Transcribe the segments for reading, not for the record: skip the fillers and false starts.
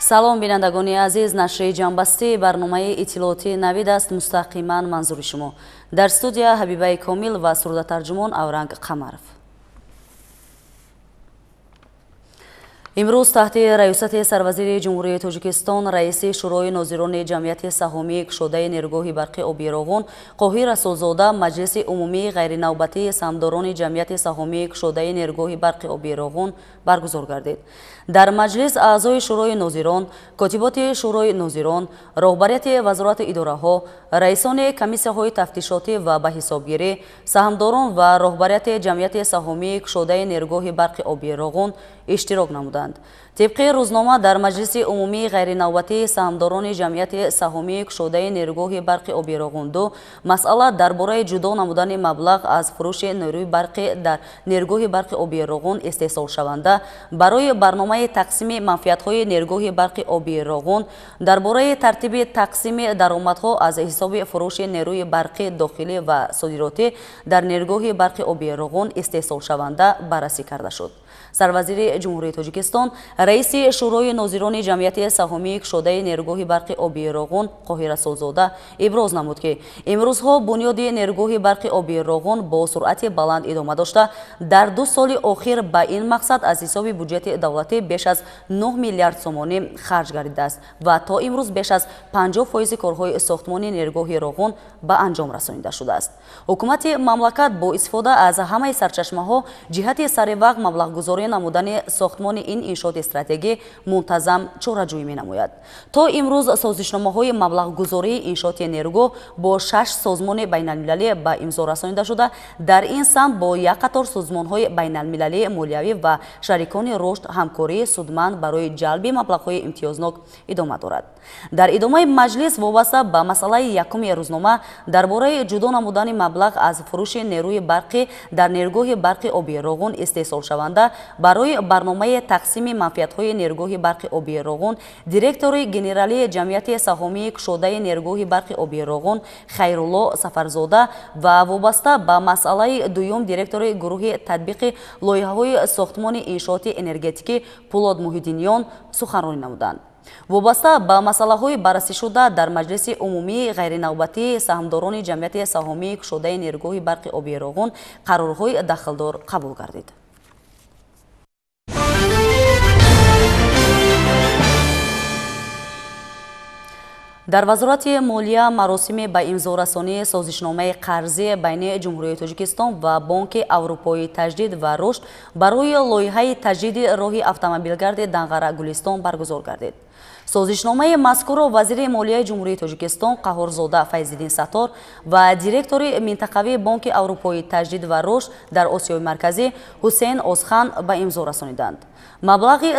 Салом, бинандагони азиз, нашри ҷамъбастии барномаи иттилоотии Навид аст, мустақиман манзури шумо. Дар студия Ҳабибаи Комил ва сурдатарҷумон Авранг Қамаров. Имрӯз таҳти раёсати сарвазири Ҷумҳурии Тоҷикистон, раиси Шӯрои нозирони ҷамъияти саҳомии кушодаи нерӯгоҳи барқи обии Роғун Қоҳир Расулзода маҷлиси умумии ғайринавбатии саҳмдорони ҷамъияти саҳомии кушодаи нерӯгоҳи барқи обии Роғун баргузор гардид. Дар маҷлис аъзои Шӯрои нозирон, котиботи Шӯрои нозирон, роҳбарияти вазорату идораҳо, раисони комиссияҳои тафтишотӣ ва ба ҳисобгирӣ, саҳмдорон ва роҳбарияти ҷамъияти саҳомии кушодаи нерӯгоҳи барқи обии Роғун иштирок намуданд. Тибқи рӯзнома, дар маҷлиси умумии ғайринавбатии саҳмдорони ҷамъияти саҳомии кушодаи нерӯгоҳи барқи обии Роғун 2 масъала дар бораи ҷудо намудани маблағ аз фурӯши нерӯи барқи дар нерӯгоҳи барқи обии Роғун истеҳсолшаванда барои барномаи тақсими манфиатҳои нерӯгоҳи барқи обии Роғун, дар бораи тартиби тақсими даромадҳо аз ҳисоби фурӯши нерӯи барқи дохилӣ ва содиротӣ дар нерӯгоҳи барқи обии Роғун истеҳсолшаванда баррасӣ карда шуд. Сарвазири Ҷумҳурии Тоҷикистон, раиси Шӯрои нозирони ҷамъияти саҳомии кушодаи нерӯгоҳи барқи обии Роғун Қоҳир Расулзода иброз намуд, ки имрӯзҳо бунёди нерӯгоҳи барқи обии Роғун бо суръати баланд идома дошта, дар 2 соли охир ба ин мақсад аз ҳисоби буҷети давлатӣ беш аз 9 миллиард сомонӣ харҷ гардидааст ва то имрӯз беш аз 50% корҳои сохтмони нерӯгоҳи Роғун ба анҷом расонида шудааст. Ҳукумати мамлакат бо истифода аз ҳамаи сарчашмаҳо ҷиҳати саривақт маблағгузорӣ намудани сохтмони ин иншооти стратегӣ мунтазам чораҷӯӣ менамояд. То имрӯз созишномаҳои маблағгузории иншооти нерӯгоҳ бо 6 созмони байналмилалӣ ба имзо расонида шуда, дар ин самт бо як қатор созмонҳои байналмилалии молиявӣ ва шарикони рушд ҳамкории судманд барои ҷалби маблағҳои имтиёзнок идома дорад. Дар идомаи маҷлис вобаста ба масъалаи якуми рӯзнома дар бораи ҷудо намудани маблағ аз фурӯши нерӯи барқӣ дар нерӯгоҳи барқи обии Роғун истеҳсолшаванда барои барномаи тақсими манфиатҳои нерӯгоҳи барқи обии Роғун, директори генералии ҷамъияти саҳомии кушодаи нерӯгоҳи барқи обии Роғун Хайрулло Сафарзода ва вобаста ба масъалаи дуюм директори гурӯҳи татбиқи лоиҳаҳои сохтмони иншооти энергетикӣ Пулод Муҳиддиниён суханронӣ намуданд. Вобаста ба масъалаҳои баррасишуда дар маҷлиси умумии ғайринавбатии саҳмдорони ҷамъияти саҳомии кушодаи нерӯгоҳи барқи обии Роғун қарорҳои дахлдор қабул гардид. Дар вазорати молия маросими ба имзорасонии созишномаи қарзӣ байни Ҷумҳурии Тоҷикистон ва Бонки Аврупоии таҷдид ва рушд барои лоиҳаи таҷдиди роҳи автомобилгарди Данғара-Гулистон баргузор гардид. Созишномаи мазкурро вазири молияи Ҷумҳурии Тоҷикистон Қаҳҳорзода Файзиддин Саттор ва директори минтақавии Бонки Аврупоии таҷдид ва рушд дар Осиёи Марказӣ Ҳусейн Озхан ба имзо расониданд. Маблағи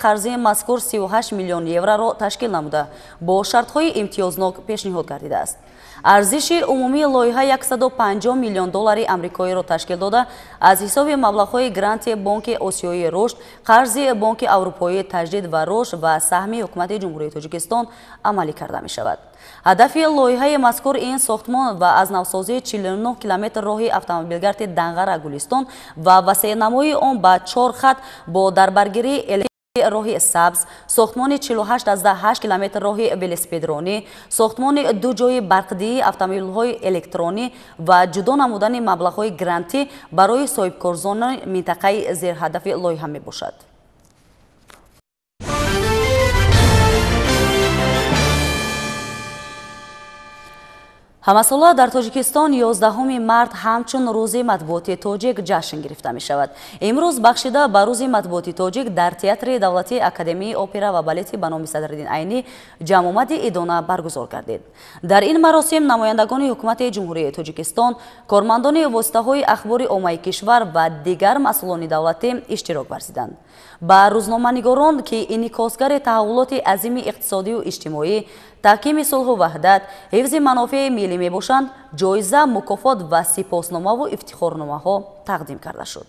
қарзии мазкур 38 миллион евроро ташкил намуда, бо шартҳои имтиёзнок пешниҳод гардидааст. Арзиши умумии лоиҳа 150 миллион доллари амрикоиро ташкил дода, аз ҳисоби маблағҳои гранти Бонки Осиёии рушд, қарзи Бонки Аврупоии таҷдид ва рушд ва саҳми ҳукумати Ҷумҳурии Тоҷикистон амалӣ карда мешавад. Ҳадафи лоиҳаи мазкур ин сохтмон ва аз навсозии 49 километр роҳи автомобилгарди Данғара-Гулистон ва васеънамоии он ба 4 хат бо дарбаргирии роҳи сабз, сохтмони 48,8 километр роҳи велосипедронӣ, сохтмони 2 ҷойи барқдиҳии автомобилҳои электронӣ ва ҷудо намудани маблағҳои грантӣ барои соҳибкорзони минтақаи зерҳадафи лоиҳа мебошад. Ҳамасола дар Тоҷикистон 11 март ҳамчун рӯзи матбуоти тоҷик ҷашн гирифта мешавад. Имрӯз бахшида ба рӯзи матбуоти тоҷик дар Театри давлатии Академияи опера ва балети ба номи Садриддин Айнӣ ҷамъомади идона баргузор гардид. Дар ин маросим намояндагони ҳукумати Ҷумҳурии Тоҷикистон, кормандони воситаҳои ахбори оммаи кишвар ва дигар масъулони давлатӣ иштирок варзиданд. Ба рӯзноманигорон, ки инъикосгари таҳаввулоти азими иқтисодию иҷтимоӣ, таҳкими сулҳу ваҳдат, ҳифзи манофеи миллӣ мебошанд, ҷоиза, мукофот ва сипосномаву ифтихорномаҳо тақдим карда шуд.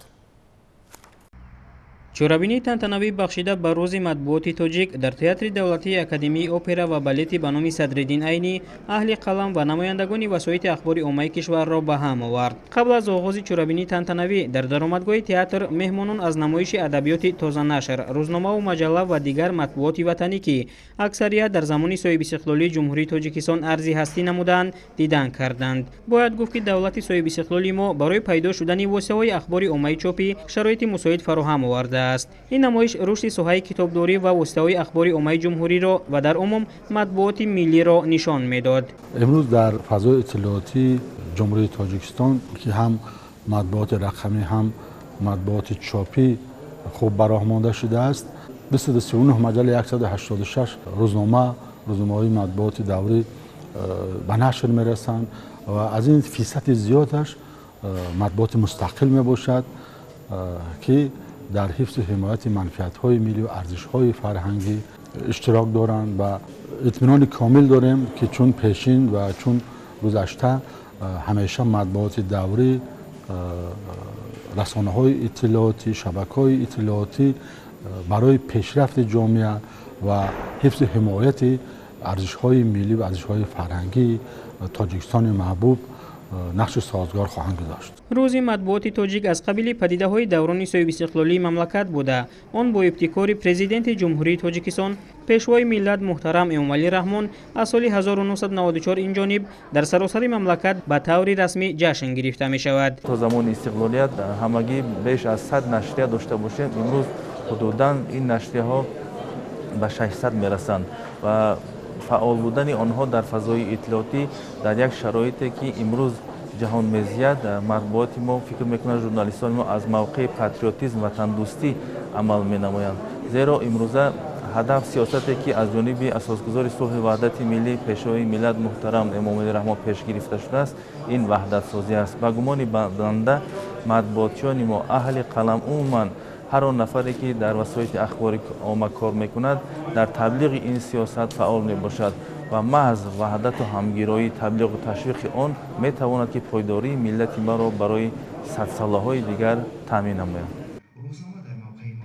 Чорабинии тантанавӣ бахшида ба рӯзи матбуоти тоҷик дар Театри давлатии Академияи опера ва балети ба номи Садриддин Айнӣ аҳли қалам ва намояндагони васоити ахбори оммаи кишварро ба ҳам овард. Қабл аз оғози чорабинии тантанавӣ дар даромадгоҳи театр меҳмонон аз намоиши адабиёти тозанашр, рӯзномаву маҷалла ва дигар матбуоти ватанӣ, ки аксарият дар замони соҳибистиқлолии Ҷумҳурии Тоҷикистон арзи ҳастӣ намуданд, дидан карданд. Бояд гуфт, ки давлати соҳибистиқлоли мо барои пайдо шудани воситаҳои ахбори оммаи чопӣ шароити мусоид фароҳам овардааст. Ин намоиш рушди соҳаи китобдорӣ ва воситаҳои ахбори оммаи ҷумҳуриро ва дар умум матбуоти миллиро нишон медод. Имрӯз дар фазои иттилоотии Ҷумҳурии Тоҷикистон, ки ҳам матбуоти рақамӣ, ҳам матбуоти чопӣ хуб ба роҳ монда шудааст, 239 маҷалла, 186 рӯзнома, рӯзномаҳои матбуоти даврӣ ба нашр мерасанд ва аз ин фисади зиёдаш матбуоти мустақил мебошад, ки дар ҳифзу ҳимояти манфиатҳои миллӣ ва арзишҳои фарҳангӣ иштирок доранд. Ва итминони комил дорем, ки чун пешин ва чун гузашта ҳамеша матбуоти даврӣ, расонаҳои иттилоотӣ, шабакаҳои иттилоотӣ барои пешрафти ҷомеа ва ҳифзу ҳимояти арзишҳои миллӣ ва арзишҳои фарҳангии Тоҷикистони маҳбуб нақши созгор хоҳанд гузошт. Рӯзи матбуоти тоҷик аз қабили падидаҳои даврони соҳибистиқлолии мамлакат буда, он бо ибтикори Президенти Ҷумҳурии Тоҷикистон, Пешвои миллат муҳтарам Эмомалӣ Раҳмон аз соли 1994 инҷониб дар саросари мамлакат ба таври расмӣ ҷашн гирифта мешавад. То замони истиқлолият ҳамагӣ беш аз 100 нашрия дошта бошем, имрӯз ҳудудан ин нашрияҳо ба 600 мерасанд ва фаъол будани онҳо дар фазои иттилоотӣ дар як шароите, ки имрӯз ҷаҳон мезияд, матбуоти мо, фикр мекунад, журналистони мо аз мавқеи патриотизм, ватандӯстӣ амал менамоянд. Зеро имрӯза ҳадаф, сиёсате, ки аз ҷониби асосгузори сулҳи ваҳдати миллӣ, Пешвои миллат муҳтарам Эмомалӣ Раҳмон пеш гирифта шудааст, ин ваҳдатсозӣ аст. Ба гумони банда, матбуотчиёни мо, аҳли қалам, умуман ҳар он нафаре, ки дар васоити ахбори омма кор мекунад, дар таблиғи ин сиёсат фаъол мебошад ва маҳз ваҳдату ҳамгироӣ, таблиғу ташвиқи он метавонад, ки пойдории миллати маро барои садсолаҳои дигар таъмин намояд.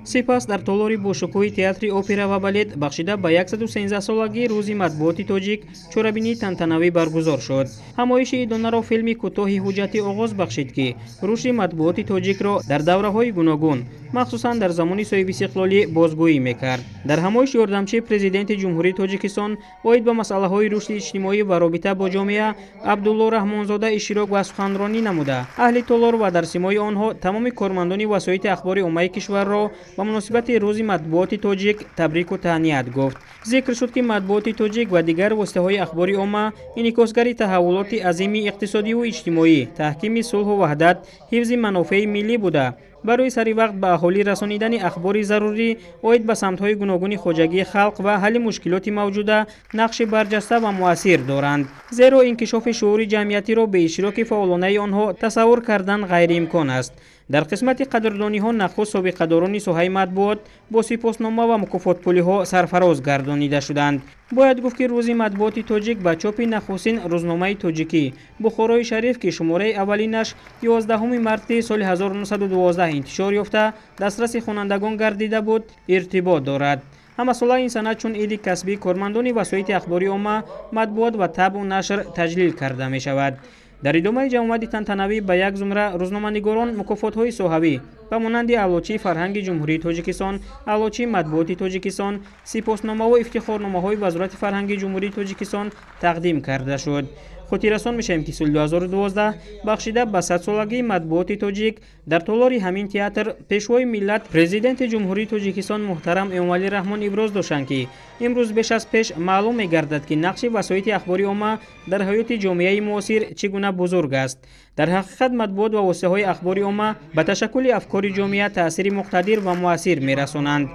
Сипас дар толори бошукӯҳи Театри опера ва балет бахшида ба 113-солагии рӯзи матбуоти тоҷик чорабинии тантанавӣ баргузор шуд. Ҳамоиши идонаро филми кӯтоҳи ҳуҷҷатӣ оғоз бахшид, ки рушди матбуоти тоҷикро дар давраҳои гуногун, махсусан дар замони соҳибистиқлолӣ, бозгӯӣ мекард. Дар ҳамоиш ёрдамчии Президенти Ҷумҳурии Тоҷикистон оид ба масъалаҳои рушди иҷтимоӣ ва робита бо ҷомеа Абдулло Раҳмонзода иштирок ва суханронӣ намуда, аҳли толор ва дар симои онҳо тамоми кормандони васоити ахбори оммаи кишварро ба муносибати рӯзи матбуоти тоҷик табрику таҳният гуфт. Зикр шуд, ки матбуоти тоҷик ва дигар воситаҳои ахбори омма инъикосгари таҳаввулоти азими иқтисодиву иҷтимоӣ, таҳкими сулҳу ваҳдат, ҳифзи манофеи миллӣ буда, барои сари вақт ба аҳолӣ расонидани ахбори зарурӣ оид ба самтҳои гуногуни хоҷагии халқ ва ҳалли мушкилоти мавҷуда нақши барҷаста ва муассир доранд. Зеро инкишофи шуури ҷамъиятиро бе иштироки фаъолонаи онҳо тасаввур кардан ғайриимкон аст. Дар қисмати қадрдониҳо нахуст собиқадорони соҳаи матбуот бо сипоснома ва мукофотпулиҳо сарфароз гардонида шуданд. Бояд гуфт, ки рӯзи матбуоти тоҷик ба чопи нахустин рӯзномаи тоҷикӣ «Бухорои шариф», ки шумораи аввалинаш 11 марти соли 1912 интишор ёфта дастраси хонандагон гардида буд, иртибот дорад. Ҳамасола ин санад чун иди касбии кормандони васоити ахбори омма, матбуот ва табъу нашр таҷлил карда мешавад. Дар идомаи ҷамъомади тантанавӣ ба як зумра рӯзноманигорон мукофотҳои соҳавӣ ба монанди Аълочии фарҳанги Ҷумҳурии Тоҷикистон, Аълочии матбуоти Тоҷикистон, сипосномаву ифтихорномаҳои Вазорати фарҳанги Ҷумҳурии Тоҷикистон тақдим карда шуд. Хотиррасон мешавем, ки соли 2012 бахшида ба садсолагии матбуоти тоҷик дар толори ҳамин театр Пешвои миллат, Президенти Ҷумҳурии Тоҷикистон муҳтарам Эмомалӣ Раҳмон иброз доштанд, ки имрӯз беш аз пеш маълум мегардад, ки нақши васоити ахбори омма дар ҳаёти ҷомеаи муосир чӣ гуна бузург аст. Дар ҳақиқат, матбуот ва воситаҳои ахбори омма ба ташаккули афкори ҷомеа таъсири муқтадир ва муассир мерасонанд.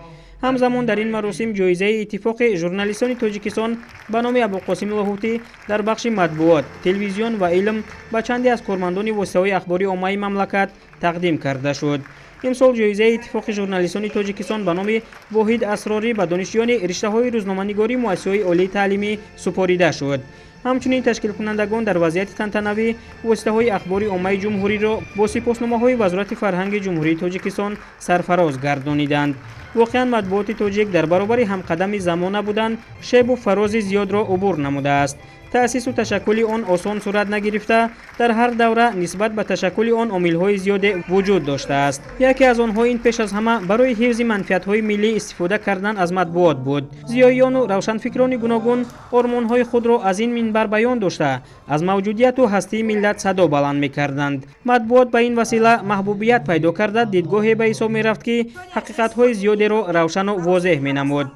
Ҳамзамон дар ин маросим ҷоизаи Иттифоқи журналистони Тоҷикистон ба номи Абуқосим Лоҳутӣ дар бахши матбуот, телевизион ва илм ба чанде аз кормандони воситаҳои ахбори оммаи мамлакат тақдим карда шуд. Имсол ҷоизаи Иттифоқи журналистони Тоҷикистон ба номи Воҳид Асрорӣ ба донишҷӯёни риштаҳои рӯзноманигории муассисаҳои олии таълимӣ супорида шуд. Ҳамчунин ташкилкунандагон дар вазъияти тантанавӣ воситаҳои ахбори оммаи ҷумҳуриро бо сипосномаҳои Вазорати фарҳанги Ҷумҳурии Тоҷикистон сарфароз гардониданд. Воқеан матбуоти тоҷик дар баробари ҳамқадами замона будан шебу фарози зиёдро убур намудааст. Таъсису ташаккули он осон сурат нагирифта, дар ҳар давра нисбат ба ташаккули он омилҳои зиёде вуҷуд доштааст. Яке аз онҳо ин пеш аз ҳама барои ҳифзи манфиатҳои миллӣ истифода кардан аз матбуот буд. Зиёиёну равшанфикрони гуногун ормонҳои худро аз ин минбар баён дошта, аз мавҷудияту ҳастии миллат садо баланд мекарданд. Матбуот ба ин васила маҳбубият пайдо карда, дидгоҳе ба ҳисоб мерафт, ки ҳақиқатҳои зиёдеро равшану возеҳ менамуд.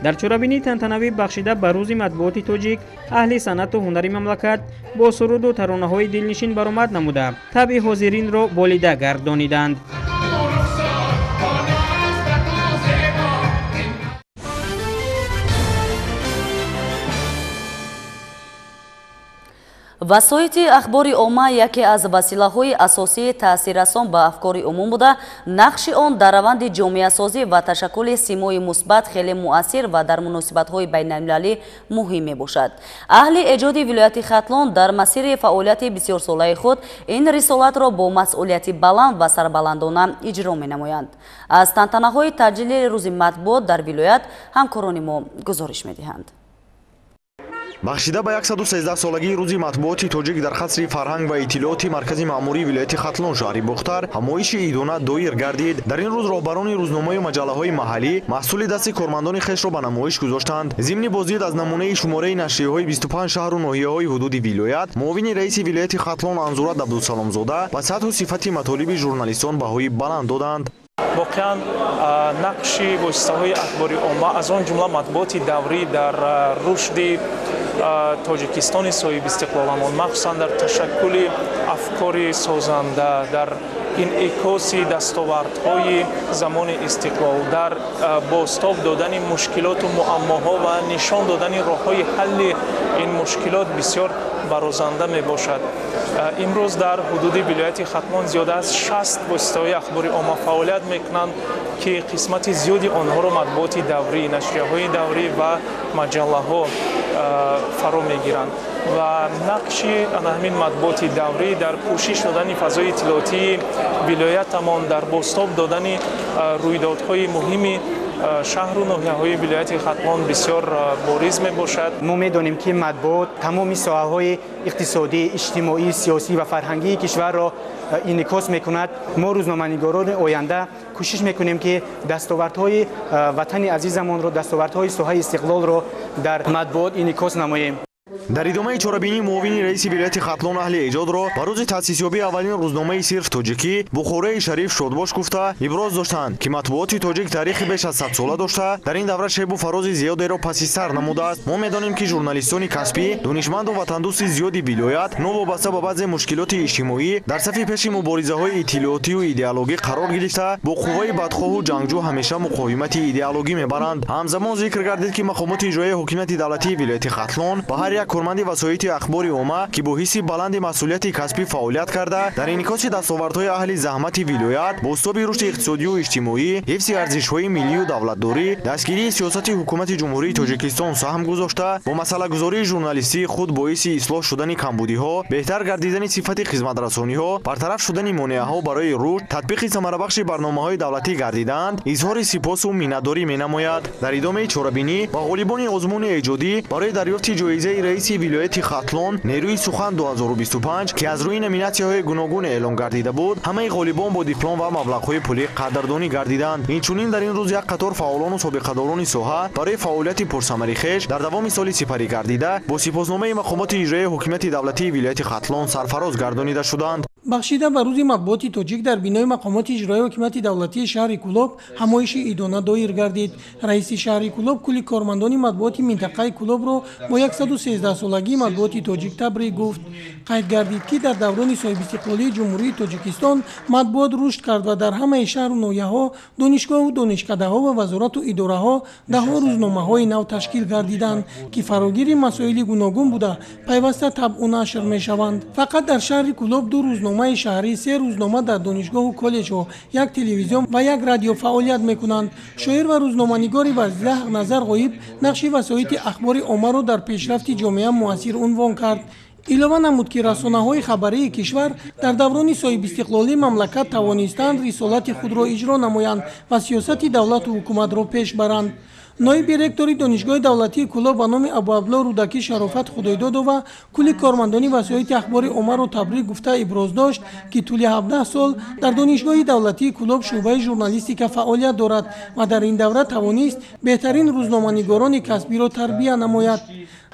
Дар чорабинии тантанавӣ бахшида ба рӯзи матбуоти тоҷик аҳли санъату ҳунари мамлакат бо суруду таронаҳои дилнишин баромад намуда, табъи ҳозиринро болида гардониданд. Васоити ахбори омма яке аз василаҳои асосии таъсиррасон ба афкори умум буда, нақши он дар раванди ҷомеасозӣ ва ташаккули симои мусбат хеле муассир ва дар муносибатҳои байналмилалӣ муҳим мебошад. Аҳли эҷоди вилояти Хатлон дар масири фаъолияти бисёрсолаи худ ин рисолатро бо масъулияти баланд ва сарбаландона иҷро менамоянд. Аз тантанаҳои таҷлили рӯзи матбуот дар вилоят ҳамкорони мо гузориш медиҳанд. Бахшида ба 113-солагии рӯзи матбуоти тоҷик дар қасри фарҳанг ва иттилооти маркази маъмурии вилояти Хатлон шаҳри Бохтар ҳамоиши идона доир гардид. Дар ин рӯз роҳбарони рӯзномаю маҷаллаҳои маҳаллӣ маҳсули дасти кормандони хешро ба намоиш гузоштанд. Зимни боздид аз намунаи шумораи нашрияҳои 25 шаҳру ноҳияҳои ҳудуди вилоят, муовини раиси вилояти Хатлон Анзурат Абдусаломзода ба сатҳу сифати матолиби журналистон баҳои баланд доданд. Воқеан нақши воситаҳои ахбори омма, аз он ҷумла матбуоти даврӣ, дар рушди Тоҷикистони соҳибистиқлоламон, махсусан дар ташаккули афкори созанда, дар инъикоси дастовардҳои замони истиқлол, дар бозтоб додани мушкилоту муаммоҳо ва нишон додани роҳҳои ҳалли ин мушкилот бисёр барозанда мебошад. Имрӯз дар ҳудуди вилояти Хатлон зиёда аз 60 воситаҳои ахбори омма фаъолият мекунанд, ки қисмати зиёди онҳоро матбуоти даврӣ, нашрияҳои даврӣ ва маҷаллаҳо фаро мегиранд. Ва нақши ана ҳамин матбуоти даврӣ дар пӯшиш додани фазои иттилоотии вилоятамон, дар бозтоб додани рӯйдодҳои муҳими шаҳру ноҳияҳои вилояти Хатлон бисёр бориз мебошад. Мо медонем, ки матбуот тамоми соҳаҳои иқтисодӣ, иҷтимоӣ, сиёсӣ ва фарҳангии кишварро инъикос мекунад. Мо рӯзноманигорони оянда кӯшиш мекунем, ки дастовардҳои ватани азизамонро, дастовардҳои соҳаи истиқлолро дар матбуот инъикос намоем. Дар идомаи чорабинӣ муовини раиси вилояти Хатлон аҳли эҷодро ба рӯзи таъсисёбии аввалин рӯзномаи сирф тоҷикӣ Бухораи Шариф шодбош гуфта, иброз доштанд, ки матбуоти тоҷик таърихи беш аз 100 сола дошта, дар ин давра шебу фарози зиёдеро паси сар намудааст. Мо медонем, ки журналистони касбӣ, донишманду ватандӯсти зиёди вилоят новобаста ба баъзе мушкилоти иҷтимоӣ дар сафи пеши муборизаҳои иттилоотию идеологӣ қарор гирифта, бо қувваи бадхоҳу ҷангҷӯ ҳамеша муқовимати идеологӣ мебаранд. Ҳамзамон зикр гардид, ки мақомоти иҷроияи ҳокимияти давлатии вилояти Хатлон ба ҳар як корманди васоити ахбори омма, ки бо ҳисси баланди масъулияти касбӣ фаъолият карда, дар инъикоси дастовардҳои аҳли заҳмати вилоят, бозтоби рушди иқтисодию иҷтимоӣ, ҳифзи арзишҳои миллию давлатдорӣ, дастгирии сиёсати ҳукумати Ҷумҳурии Тоҷикистон саҳм гузошта, бо масъалагузории журналистии худ боиси ислоҳ шудани камбудиҳо, беҳтар гардидани сифати хизматрасониҳо, бартараф шудани монеаҳо барои рушд, татбиқи самарабахши барномаҳои давлатӣ гардидаанд, изҳори сипосу миннатдорӣ менамояд. Дар идомаи чорабинӣ ба ғолибони озмуни эҷодӣ барои дарёфти ҷоизаи раиси вилояти Хатлон «Нерӯи сухан 2025», ки аз рӯи номинатсияҳои гуногун эълон гардида буд, ҳамаи ғолибон бо диплом ва маблағҳои пулӣ қадрдонӣ гардиданд. Инчунин дар ин рӯз як қатор фаъолону собиқадорони соҳа барои фаъолияти пурсамари хеш дар давоми соли сипарӣ гардида бо сипосномаи мақомоти иҷроияи ҳокимияти давлатии вилояти Хатлон сарфароз гардонида шуданд. Бахшида ба рӯзи матбуоти тоҷик дар бинои мақомоти иҷроияи ҳокимияти давлатии шаҳри Кӯлоб ҳамоиши идона доир гардид. Раиси шаҳри Кӯлоб кулли кормандони матбуоти минтақаи Кӯлобро бо 113-солагии матбуоти тоҷик табрик гуфт. Қайд гардид, ки дар даврони соҳибистиқлолии Ҷумҳурии Тоҷикистон матбуот рушд кард ва дар ҳамаи шаҳру ноҳияҳо, донишгоҳу донишкадаҳо ва вазорату идораҳо даҳҳо рӯзномаҳои нав ташкил гардиданд, ки фарогири масоили гуногун буда, пайваста табъу нашр мешаванд. Фақат дар шаҳри Кӯлоб ду рӯзнома рӯзномаи шаҳрӣ, 3 рӯзнома дар донишгоҳу коллеҷҳо, 1 телевизион ва 1 радио фаъолият мекунанд. Шоир ва рӯзноманигори варзида Ҳақназар Ғоиб нақши васоити ахбори оммаро дар пешрафти ҷомеа муассир унвон кард. Илова намуд, ки расонаҳои хабарии кишвар дар даврони соҳибистиқлолии мамлакат тавонистанд рисолати худро иҷро намоянд ва сиёсати давлату ҳукуматро пеш баранд. Ноиби ректори Донишгоҳи давлатии Кӯлоб ба номи Абуабдулло Рӯдакӣ Шарофат Худойдодова кулли кормандони васоити ахбори оммаро табрик гуфта иброз дошт, ки тӯли 17 сол дар Донишгоҳи давлатии Кӯлоб шӯъбаи журналистика фаъолият дорад ва дар ин давра тавонист беҳтарин рӯзноманигорони касбиро тарбия намояд.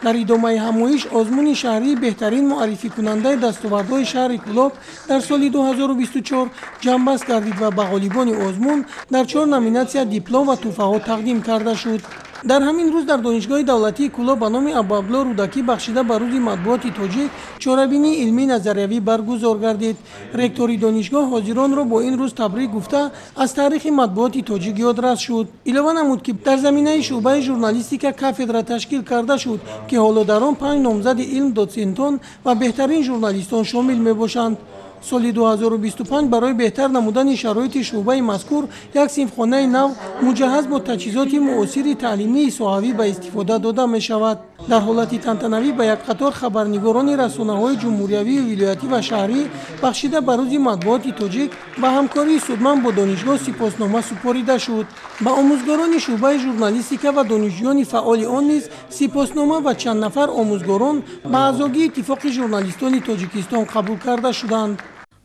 Дар идомаи ҳамоиш озмуни шаҳрии беҳтарин муаррификунандаи дастовардҳои шаҳри Кӯлоб дар соли 2024 ҷамъбаст гардид ва ба ғолибони озмун дар 4 номинатсия диплом ва тӯҳфаҳо тақдим карда шуд. Дар ҳамин рӯз дар Донишгоҳи давлатии Кӯлоб ба номи Абуабдулло Рӯдакӣ бахшида ба рӯзи матбуоти тоҷик чорабинии илмии назариявӣ баргузор гардид. Ректори донишгоҳ ҳозиронро бо ин рӯз табрик гуфта аз таърихи матбуоти тоҷик ёдрас шуд. Илова намуд, ки дар заминаи шӯъбаи журналистика кафедра ташкил карда шуд, ки ҳоло дар он 5 номзади илм, дотсентон ва беҳтарин журналистон шомил мебошанд. Соли 2025 барои беҳтар намудани шароити шӯъбаи мазкур як синфхонаи нав муҷаҳҳаз бо таҷҳизоти муосири таълимии соҳавӣ ба истифода дода мешавад. Дар ҳолати тантанавӣ ба як қатор хабарнигорони расонаҳои ҷумҳуриявию вилоятӣ ва шаҳрӣ бахшида ба рӯзи матбуоти тоҷик ба ҳамкории судманд бо донишгоҳ сипоснома супорида шуд. Ба омӯзгорони шӯъбаи журналистика ва донишҷӯёни фаъоли он низ сипоснома ва чанд нафар омӯзгорон ба аъзогии Иттифоқи журналистони Тоҷикистон қабул карда шуданд.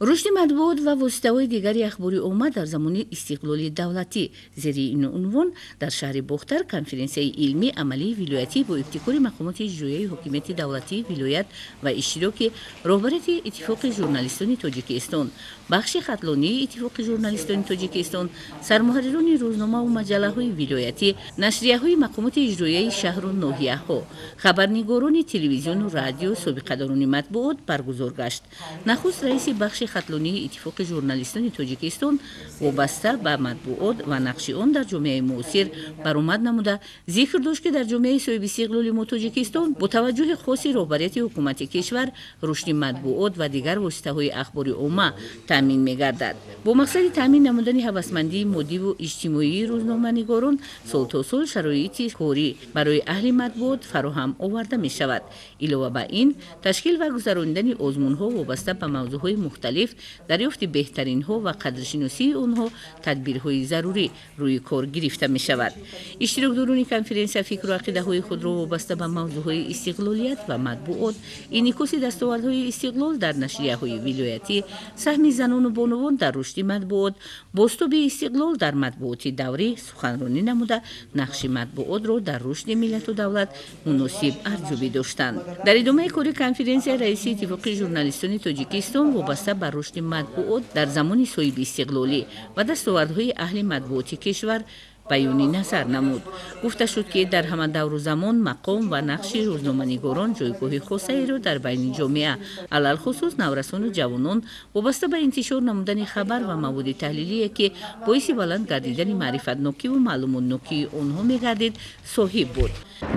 Рушди матбуот ва воситаҳои дигари ахбори омма дар замони истиқлоли давлатӣ. Зери ин унвон дар шаҳри Бохтар конференсияи илмӣ амалии вилоятӣ бо ибтикори мақомоти иҷроияи ҳокимияти давлатии вилоят ва иштироки роҳбарияти Иттифоқи журналистони Тоҷикистон, бахши хатлонии Иттифоқи журналистони Тоҷикистон, сармуҳаррирони рӯзномаву маҷаллаҳои вилоятӣ, нашрияҳои мақомоти иҷроияи шаҳру ноҳияҳо, хабарнигорони телевизиону радио, собиқадорони матбуот баргузор гашт. Нахуст раиси бахши хатлонии Иттифоқи журналистони Тоҷикистон вобаста ба матбуот ва нақши он дар ҷомеаи муосир баромад намуда зикр дошт, ки дар ҷомеаи соҳибистиқлоли мо Тоҷикистон бо таваҷҷӯҳи хоси роҳбарияти ҳукумати кишвар рушди матбуот ва дигар воситаҳои ахбори омма таъмин мегардад. Бо мақсади таъмин намудани ҳавасмандии моддиву иҷтимоии рӯзноманигорон сол то сол шароити корӣ барои аҳли матбуот фароҳам оварда мешавад. Илова ба ин, ташкил ва гузаронидани озмунҳо вобаста ба мавзӯъҳои мухталиф, дарёфти беҳтаринҳо ва қадршиносии онҳо тадбирҳои зарурӣ рӯи кор гирифта мешавад. Иштирокдорони конференсия фикру ақидаҳои худро вобаста ба мавзӯъҳои истиқлолият ва матбуот, инъикоси дастовардҳои истиқлол дар нашрияҳои вилоятӣ, саҳми занону бонувон дар рушди матбуот, бозтоби истиқлол дар матбуоти даврӣ суханронӣ намуда нақши матбуотро дар рушди миллату давлат муносиб арзёбӣ доштанд. Дар идомаи кори конференсия раиси Иттифоқи журналистони Тоҷикистон вобаста ба рушди матбуот дар замони соҳибистиқлолӣ ва дастовардҳои аҳли матбуоти кишвар баёни назар намуд. Гуфта шуд, ки дар ҳама давру замон мақом ва нақши рӯзноманигорон ҷойгоҳи хосаеро дар байни ҷомеа, алалхусус наврасону ҷавонон вобаста ба интишор намудани хабар ва маводи таҳлилие, ки боиси баланд гардидани маърифатнокиву маълумотнокии онҳо мегардид, соҳиб буд.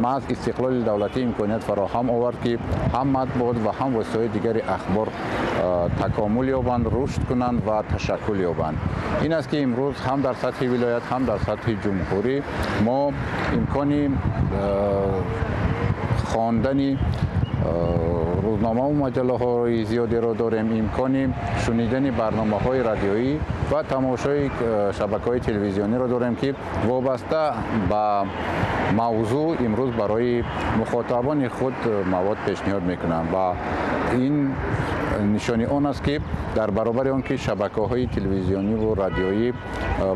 Маҳз истиқлоли давлатӣ имконият фароҳам овард, ки ҳам матбуот ва ҳам воситаҳои дигари ахбор такомул ёбанд, рушд кунанд ва ташаккул ёбанд. Ин аст, ки имрӯз ҳам дар сатҳи вилоят, ҳам дар сатҳи ҷумҳурӣ мо имкони хондани рӯзномаву маҷаллаҳои зиёдеро дорем, имкони шунидани барномаҳои радиоӣ ва тамошои шабакаҳои телевизиониро дорем, ки вобаста ба мавзӯъ имрӯз барои мухотабони худ мавод пешниҳод мекунанд. Ва ин нишони он аст, ки дар баробари он ки шабакаҳои телевизиониву радиоӣ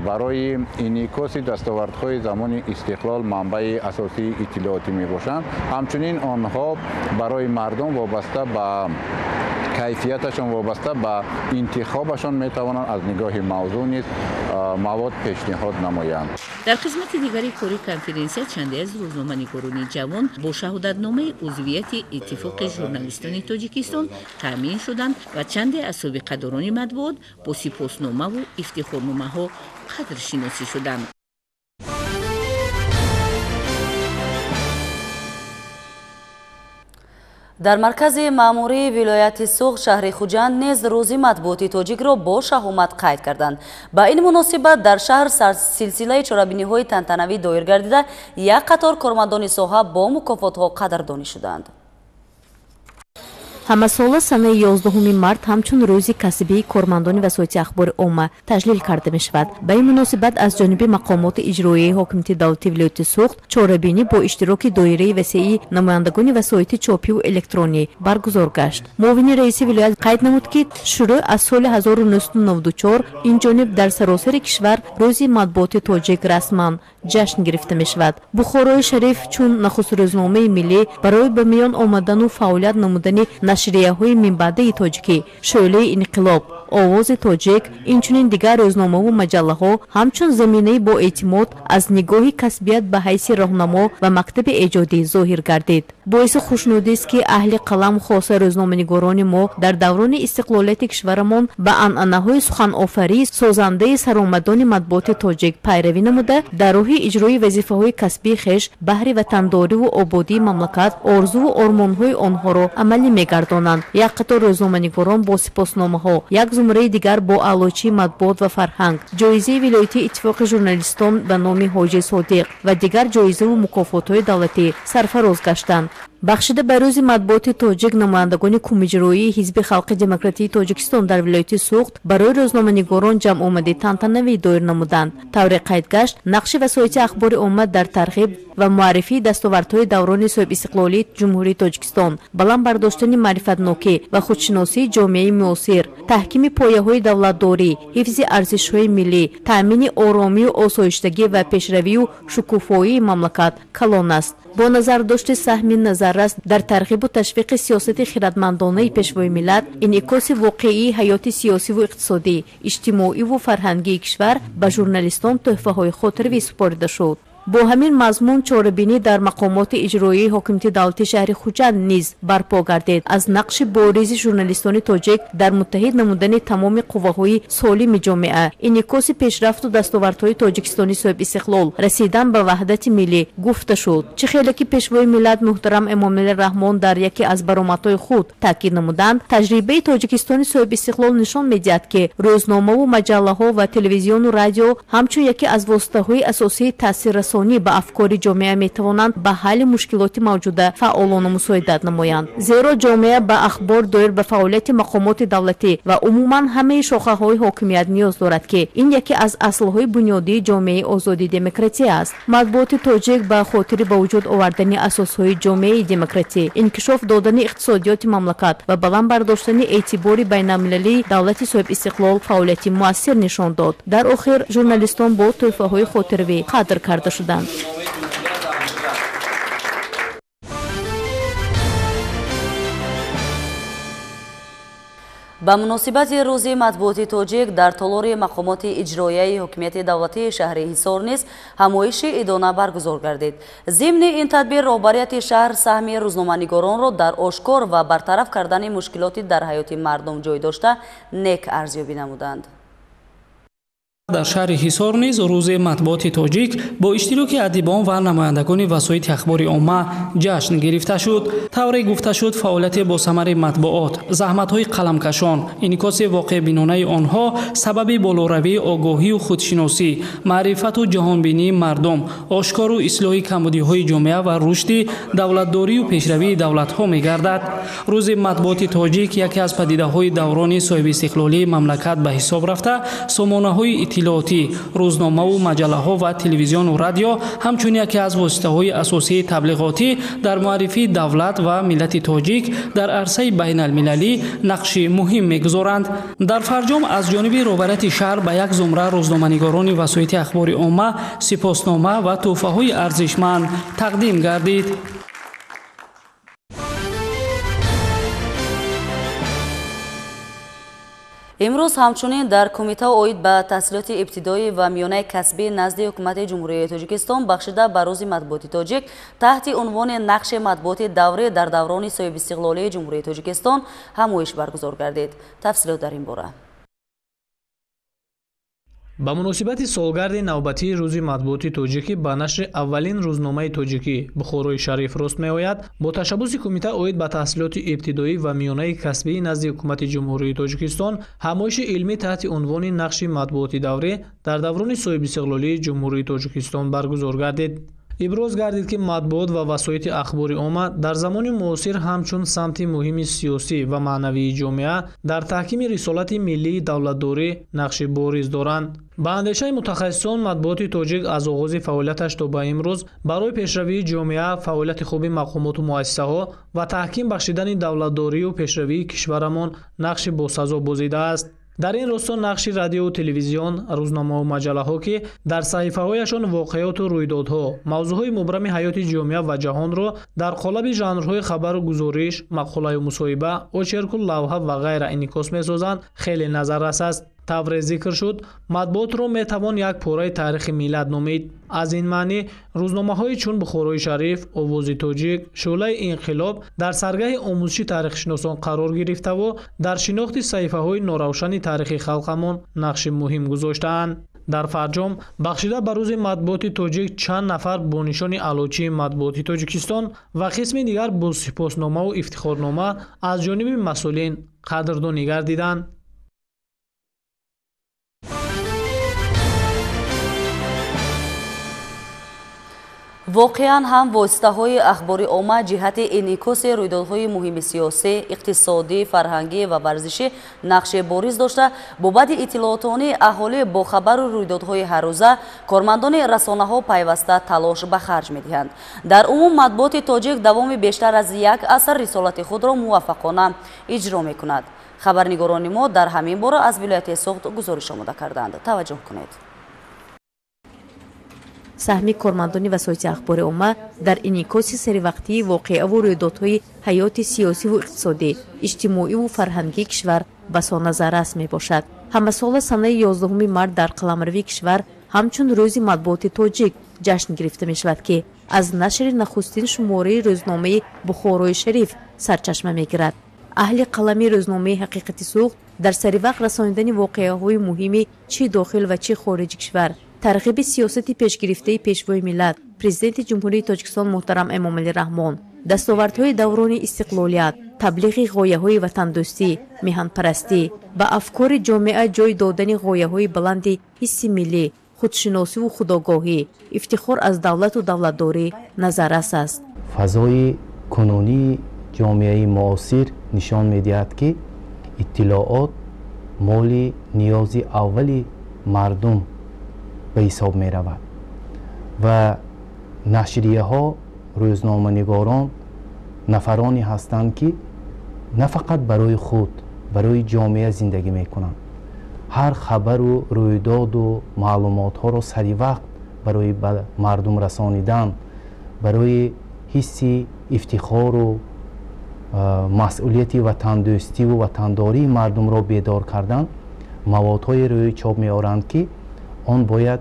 барои инъикоси дастовардҳои замони истиқлол манбаи асосии иттилоотӣ мебошанд, ҳамчунин онҳо барои мардум вобаста ба кайфияташон, вобаста ба интихобашон метавонанд аз нигоҳи мавзӯъ низ мавод пешниҳод намоянд. Дар қисмати дигари кори конференсия чанде аз рӯзноманигорони ҷавон бо шаҳодатномаи узвияти Иттифоқи журналистони Тоҷикистон таъмин шуданд ва чанде аз собиқадорони матбуот бо сипосномаву ифтихорномаҳо қадршиносӣ шуданд. Дар маркази маъмурии вилояти Суғд шаҳри Хуҷанд низ рӯзи матбуоти тоҷикро бо шаҳомат қайд карданд. Ба ин муносибат дар шаҳр силсилаи чорабиниҳои тантанавӣ доир гардида, як қатор кормандони соҳа бо мукофотҳо қадрдонӣ шуданд. Ҳамасола санаи 11 март ҳамчун рӯзи касбии кормандони васоити ахбори омма таҷлил карда мешавад. Ба ин муносибат аз ҷониби мақомоти иҷроияи ҳокимияти давлатии вилояти Суғд чорабинӣ бо иштироки доираи васеи намояндагони васоити чопиву электронӣ баргузор гашт. Муовини раиси вилоят қайд намуд, ки шурӯъ аз соли 1994 ин ҷониб дар саросари кишвар рӯзи матбуоти тоҷик расман ҷашн гирифта мешавад. Бухорои Шариф чун нахуст рӯзномаи миллӣ барои ба миён омадану фаъолият намудани нашрияҳои минбаъдаи тоҷикӣ, Шӯълаи инқилоб, Овози тоҷик, инчунин дигар рӯзномаву маҷаллаҳо ҳамчун заминаи боэътимод аз нигоҳи касбият ба ҳайси роҳнамо ва мактаби эҷодӣ зоҳир гардид. Боиси хушнудист, ки аҳли қалам, хоса рӯзноманигорони мо, дар даврони истиқлолияти кишварамон ба анъанаҳои суханофарии созандаи саромадони матбуоти тоҷик пайравӣ намуда, дар роҳи иҷрои вазифаҳои касбии хеш баҳри ватандориву ободии мамлакат орзуву ормонҳои онҳоро амалӣ мегардонанд. Як қатор рӯзноманигорон бо сипосномаҳо, як зумраи дигар бо аълочии матбуот ва фарҳанг, ҷоизаи вилоятии Иттифоқи журналистон ба номи Ҳоҷи Содиқ ва дигар ҷоизаву мукофотҳои давлатӣ сарфароз гаштанд. Бахшида ба рӯзи матбуоти тоҷик намояндагони кумиҷроии Ҳизби халқи демократии Тоҷикистон дар вилояти Суғд барои рӯзноманигорон ҷамъомади тантанавӣ доир намуданд. Тавре қайд гашт, нақши васоити ахбори омма дар тарғиб ва муаррифии дастовардҳои даврони соҳибистиқлолии Ҷумҳурии Тоҷикистон, баланд бардоштани маърифатнокӣ ва худшиносии ҷомеаи муосир, таҳкими пояҳои давлатдорӣ, ҳифзи арзишҳои миллӣ, таъмини оромию осоиштагӣ ва пешравию шукуфоии мамлакат калон аст. Бо назардошти саҳми назаррас дар тарғибу ташвиқи сиёсати хиратмандонаи пешвои миллат, инъикоси воқеии ҳаёти сиёсиву иқтисодӣ, иҷтимоиву фарҳангии кишвар ба журналистон тӯҳфаҳои хотиравӣ супорида шуд. Бо ҳамин мазмун чорабинӣ дар мақомоти иҷроияи ҳокимияти давлатии шаҳри Хуҷанд низ барпо гардид. Аз нақши боризи журналистони тоҷик дар муттаҳид намудани тамоми қувваҳои солими ҷомеа, инъикоси пешрафту дастовардҳои Тоҷикистони соҳибистиқлол, расидан ба ваҳдати миллӣ гуфта шуд. Чӣ хеле ки пешвои миллат муҳтарам Эмомалӣ Раҳмон дар яке аз баромадҳои худ таъкид намуданд, таҷрибаи Тоҷикистони соҳибистиқлол нишон медиҳад, ки рӯзномаву маҷаллаҳо ва телевизиону радио ҳамчун яке аз воситаҳои асосии таъсиррасонӣ ба афкори ҷомеа метавонанд ба ҳалли мушкилоти мавҷуда фаъолона мусоидат намоянд. Зеро ҷомеа ба ахбор доир ба фаъолияти мақомоти давлатӣ ва умуман ҳамаи шохаҳои ҳокимият ниёз дорад, ки ин яке аз аслҳои бунёдии ҷомеаи озоди демократия аст. Матбуоти тоҷик ба хотири ба вуҷуд овардани асосҳои ҷомеаи демократӣ, инкишоф додани иқтисодиёти мамлакат ва баланд бардоштани эътибори байналмилалии давлати соҳибистиқлол фаъолияти муассир нишон дод. Дар охир журналистон бо тӯҳфаҳои хотиравӣ қадр карда шуданд. Ба муносибати рӯзи матбуоти тоҷик дар толори мақомоти иҷроияи ҳокимияти давлатии шаҳри Ҳисор низ ҳамоиши идона баргузор гардид. Зимни ин тадбир роҳбарияти шаҳр саҳми рӯзноманигоронро дар ошкор ва бартараф кардани мушкилоти дар ҳаёти мардум ҷой дошта нек арзёбӣ намуданд. Дар шаҳри Ҳисор низ рӯзи матбуоти тоҷик бо иштироки адибон ва намояндагони васоити ахбори омма ҷашн гирифта шуд. Тавре гуфта шуд, фаъолияти босамари матбуот, заҳматҳои қаламкашон, инъикоси воқеъбинонаи онҳо сабаби болоравии огоҳию худшиносӣ, маърифату ҷаҳонбинии мардум, ошкору ислоҳи камбудиҳои ҷомеа ва рушди давлатдорию пешравии давлатҳо мегардад. Рӯзи матбуоти тоҷик яке аз падидаҳои даврони соҳибистиқлолии мамлакат ба ҳисоб рафта, сомонаҳои иттилоотӣ, рӯзномаву маҷаллаҳо ва телевизиону радио ҳамчун яке аз воситаҳои асосии таблиғотӣ дар муаррифии давлат ва миллати тоҷик дар арсаи байналмилалӣ нақши муҳим мегузоранд. Дар фарҷом аз ҷониби роҳбарияти шаҳр ба як зумра рӯзноманигорони васоити ахбори омма сипоснома ва тӯҳфаҳои арзишманд тақдим гардид. Имрӯз ҳамчунин дар кумита оид ба таҳсилоти ибтидоӣ ва миёнаи касбӣ назди ҳукумати Ҷумҳурии Тоҷикистон бахшида ба рӯзи матбуоти тоҷик таҳти унвони нақши матбуоти даврӣ дар даврони соҳибистиқлолии Ҷумҳурии Тоҷикистон ҳамоиш баргузор гардид. Тафсилот дар ин бора. Ба муносибати солгарди навбатии рӯзи матбуоти тоҷикӣ ба нашри аввалин рӯзномаи тоҷикӣ Бухорои Шариф рост меояд, бо ташаббуси кумита оид ба таҳсилоти ибтидоӣ ва миёнаи касбии назди ҳукумати Ҷумҳурии Тоҷикистон ҳамоиши илмӣ таҳти унвони нақши матбуоти даврӣ дар даврони соҳибистиқлолии Ҷумҳурии Тоҷикистон баргузор гардид. Иброз гардид, ки матбуот ва васоити ахбори омма дар замони муосир ҳамчун самти муҳими сиёсӣ ва маънавии ҷомеа дар таҳкими рисолати миллии давлатдорӣ нақши бориз доранд. Ба андешаи мутахассисон, матбуоти тоҷик аз оғози фаъолияташ то ба имрӯз барои пешравии ҷомеа, фаъолияти хуби мақомоту муассисаҳо ва таҳким бахшидани давлатдорию пешравии кишварамон нақши босазо бозидааст. Дар ин росто нақши радиову телевизион, рӯзномаву маҷаллаҳо, ки дар саҳифаҳояшон воқеоту рӯйдодҳо, мавзӯъҳои мубрами ҳаёти ҷомеа ва ҷаҳонро дар қолаби жанрҳои хабару гузориш, мақолаю мусоҳиба, очерку лавҳа ва ғайра инъикос месозанд, хеле назаррас аст. Тавре зикр шуд, матбуотро метавон як пораи таърихи миллат номид. Аз ин маънӣ рӯзномаҳои чун Бухорои Шариф, Овози Тоҷик, Шӯълаи инқилоб дар саргаҳи омӯзиши таърихшиносон қарор гирифтаву дар шинохти саҳифаҳои норавшани таърихи халқамон нақши муҳим гузоштаанд. Дар фарҷом бахшида ба рӯзи матбуоти тоҷик чанд нафар бо нишони аълочии матбуоти Тоҷикистон ва қисми дигар бо сипосномаву ифтихорнома аз ҷониби масъулин қадрдонӣ гардиданд. Воқеан ҳам воситаҳои ахбори омма ҷиҳати инъикоси рӯйдодҳои муҳими сиёсӣ, иқтисодӣ, фарҳангӣ ва варзишӣ нақши бориз дошта, бо баъди иттилоотонии аҳолӣ бо хабару рӯйдодҳои ҳаррӯза кормандони расонаҳо пайваста талош ба харҷ медиҳанд. Дар умум матбуоти тоҷик давоми бештар аз як аср рисолати худро муваффақона иҷро мекунад. Хабарнигорони мо дар ҳамин бора аз вилояти Суғд гузориш омода карданд. Таваҷҷӯҳ кунед. Саҳми кормандони васоити ахбори омма дар инъикоси серивақтии воқеаву рӯйдодҳои ҳаёти сиёсиву иқтисодӣ, иҷтимоиву фарҳангии кишвар басо назаррас мебошад. Ҳамасола санаи 11 март дар қаламрави кишвар ҳамчун рӯзи матбуоти тоҷик ҷашн гирифта мешавад, ки аз нашри нахустин шумораи рӯзномаи Бухорои Шариф сарчашма мегирад. Аҳли қалами рӯзномаи Ҳақиқати Суғд дар саривақт расонидани воқеаҳои муҳими чӣ дохил ва чӣ хориҷи кишвар, тарғиби сиёсати пешгирифтаи пешвои миллат, президенти Ҷумҳурии Тоҷикистон муҳтарам Эмомалӣ Раҳмон, дастовардҳои даврони истиқлолият, таблиғи ғояҳои ватандӯстӣ, меҳанпарастӣ, ба афкори ҷомеа ҷой додани ғояҳои баланди ҳисси миллӣ, худшиносиву худогоҳӣ, ифтихор аз давлату давлатдорӣ назаррас аст. Фазои кунунии ҷомеаи муосир нишон медиҳад, ки иттилоот моли ниёзи аввали мардум ба ҳисоб меравад ва нашрияҳо, рӯзноманигорон нафароне ҳастанд, ки на фақат барои худ, барои ҷомеа зиндагӣ мекунанд. Ҳар хабару рӯйдоду маълумотҳоро саривақт барои ба мардум расонидан, барои ҳисси ифтихору масъулияти ватандӯстиву ватандории мардумро бедор кардан маводҳое рӯи чоп меоранд, ки он бояд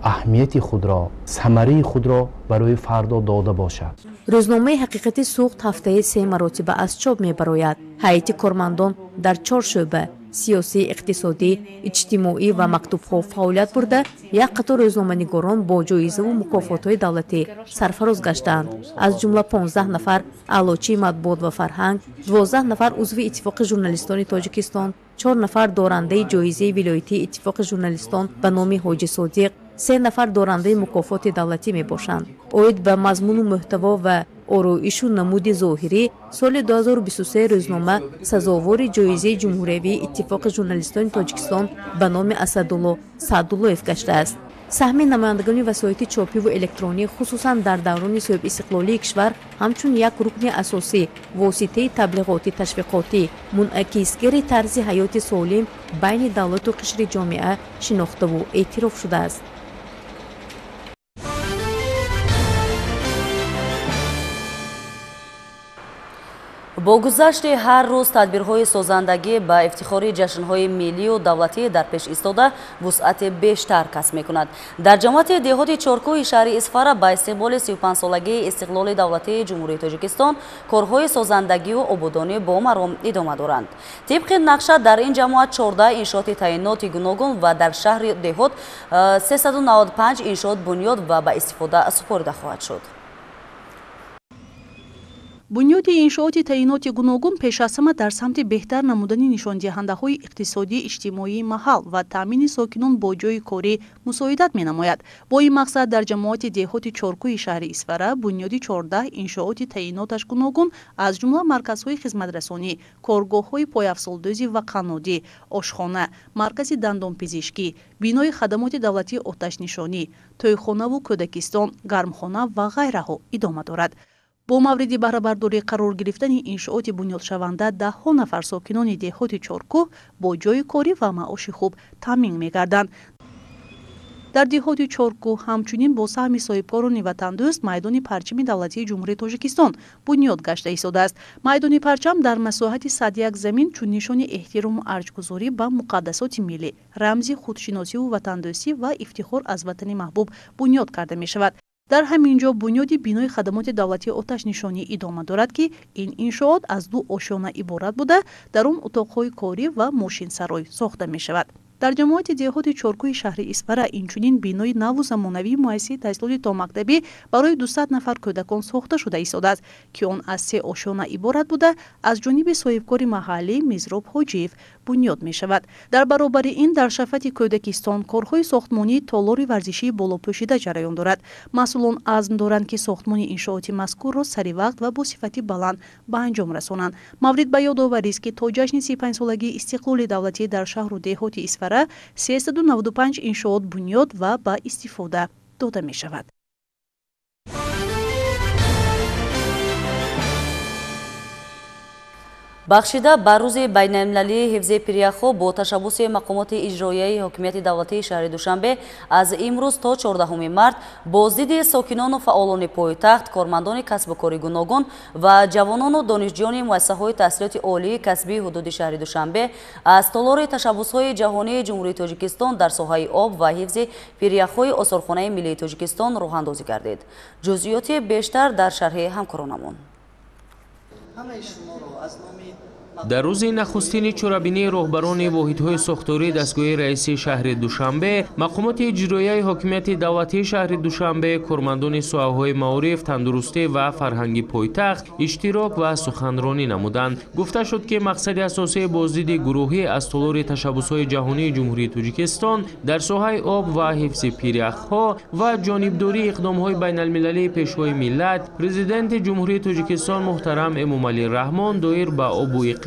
аҳамияти худро, самараи худро барои фардо дода бошад. Рӯзномаи Ҳақиқати Суғд ҳафтаи 3 маротиба аз чоп мебарояд. Ҳайати кормандон дар 4 шӯъба сиёсӣ, иқтисодӣ, иҷтимоӣ ва мактубҳо фаъолият бурда, як қатор рӯзноманигорон бо ҷоизаву мукофотҳои давлатӣ сарфароз гаштаанд. Аз ҷумла 15 нафар аълочии матбуот ва фарҳанг, 12 нафар узви Иттифоқи журналистони Тоҷикистон, 4 нафар дорандаи ҷоизаи вилоятии Иттифоқи журналистон ба номи Ҳоҷи Содиқ, 3 нафар дорандаи мукофоти давлатӣ мебошанд. Оид ба мазмуну муҳтаво ва ороишу намуди зоҳирӣ соли 2023 рӯзнома сазовори ҷоизаи ҷумҳуриявии Иттифоқи журналистони Тоҷикистон ба номи Асадулло Саъдуллоев гаштааст. Саҳми намояндагони васоити чопиву электронӣ, хусусан дар даврони соҳибистиқлолии кишвар, ҳамчун як рукни асосӣ, воситаи таблиғотӣ ташвиқотӣ, мунъакисгари тарзи ҳаёти солим байни давлату қишри ҷомеа шинохтаву эътироф шудааст. Бо гузашти ҳар рӯз тадбирҳои созандагӣ ба ифтихори ҷашнҳои миллию давлатӣ дар пеш истода вусъати бештар касб мекунад. Дар ҷамоати деҳоти Чоркӯҳи шаҳри Исфара ба истиқболи 35-солагии истиқлоли давлатии Ҷумҳурии Тоҷикистон корҳои созандагию ободонӣ бо маром идома доранд. Тибқи нақша дар ин ҷамоат 14 иншооти таъиноти гуногун ва дар шаҳри деҳот 395 иншоот бунёд ва ба истифода супорида хоҳад шуд. Бунёди иншооти таъиноти гуногун пеш аз ҳама дар самти беҳтар намудани нишондиҳандаҳои иқтисодии иҷтимоии маҳал ва таъмини сокинон бо ҷойи корӣ мусоидат менамояд. Бо ин мақсад дар ҷамоати деҳоти Чоркӯҳи шаҳри Исфара бунёди 14 иншооти таъиноташ гуногун, аз ҷумла марказҳои хизматрасонӣ, коргоҳҳои пойафзолдӯзӣ ва қаннодӣ, ошхона, маркази дандонпизишкӣ, бинои хадамоти давлатии оташнишонӣ, тӯйхонаву кӯдакистон, гармхона ва ғайраҳо идома дорад. Бо мавриди баҳрабардорӣ қарор гирифтани иншооти бунёдшаванда даҳҳо нафар сокинони деҳоти Чоркӯҳ бо ҷойи корӣ ва маоши хуб таъмин мегарданд. Дар деҳоти Чоркӯҳ ҳамчунин бо саҳми соҳибкорони ватандӯст майдони парчами давлатии Ҷумҳурии Тоҷикистон бунёд гашта истодааст. Майдони парчам дар масоҳати 101 замин чун нишони эҳтирому арҷгузорӣ ба муқаддасоти миллӣ, рамзи худшиносиву ватандӯстӣ ва ифтихор аз ватани маҳбуб бунёд карда мешавад. Дар ҳамин ҷо бунёди бинои хадамоти давлатии оташнишонӣ идома дорад, ки ин иншоот аз ду ошёна иборат буда, дар он утоқҳои корӣ ва мошинсарой сохта мешавад. Дар ҷамоати деҳоти Чоркӯҳи шаҳри Исфара инчунин бинои наву замонавии муассисаи таҳсилоти томактабӣ барои 200 нафар кӯдакон сохта шуда истодааст, ки он аз се ошёна иборат буда, аз ҷониби соҳибкори маҳаллӣ Мизроб Ҳоҷиев бунёд мешавад. Дар баробари ин дар шафати кӯдакистон корҳои сохтмонии толори варзишии болопӯшида ҷараён дорад. Масъулон азм доранд, ки сохтмони иншооти мазкурро саривақт ва бо сифати баланд ба анҷом расонанд. Маврид ба ёдоварист, ки то ҷашни 35-солагии истиқлоли давлатӣ дар шаҳру деҳоти Исфара 395 иншоот бунёд ва ба истифода дода мешавад. Бахшида ба рӯзи байналмилалии ҳифзи пиряхҳо бо ташаббуси мақомоти иҷроияи ҳокимияти давлатии шаҳри Душанбе аз имрӯз то 14 март боздиди сокинону фаъолони пойтахт, кормандони касбу кори гуногун ва ҷавонону донишҷӯёни муассисаҳои таҳсилоти олии касбии ҳудуди шаҳри Душанбе аз толори ташаббусҳои ҷаҳонии Ҷумҳурии Тоҷикистон дар соҳаи об ва ҳифзи пиряхҳои осорхонаи миллии Тоҷикистон роҳандозӣ гардид. Ҷузъиёти бештар дар шарҳи ҳамкоронамон. Дар рӯзи нахустини чорабинии роҳбарони воҳидҳои сохтории дастгоҳи раиси шаҳри Душанбе, мақомоти иҷроияи ҳокимияти давлатии шаҳри Душанбе, кормандони соҳаҳои маориф, тандурустӣ ва фарҳанги пойтахт иштирок ва суханронӣ намуданд. Гуфта шуд, ки мақсади асосии боздиди гурӯҳӣ аз толори ташаббусҳои ҷаҳонии Ҷумҳурии Тоҷикистон дар соҳаи об ва ҳифзи пиряхҳо ва ҷонибдории иқдомҳои байналмилалии Пешвои миллат, Президенти Ҷумҳурии Тоҷикистон муҳтарам Эмомалӣ Раҳмон доир ба обу иқлим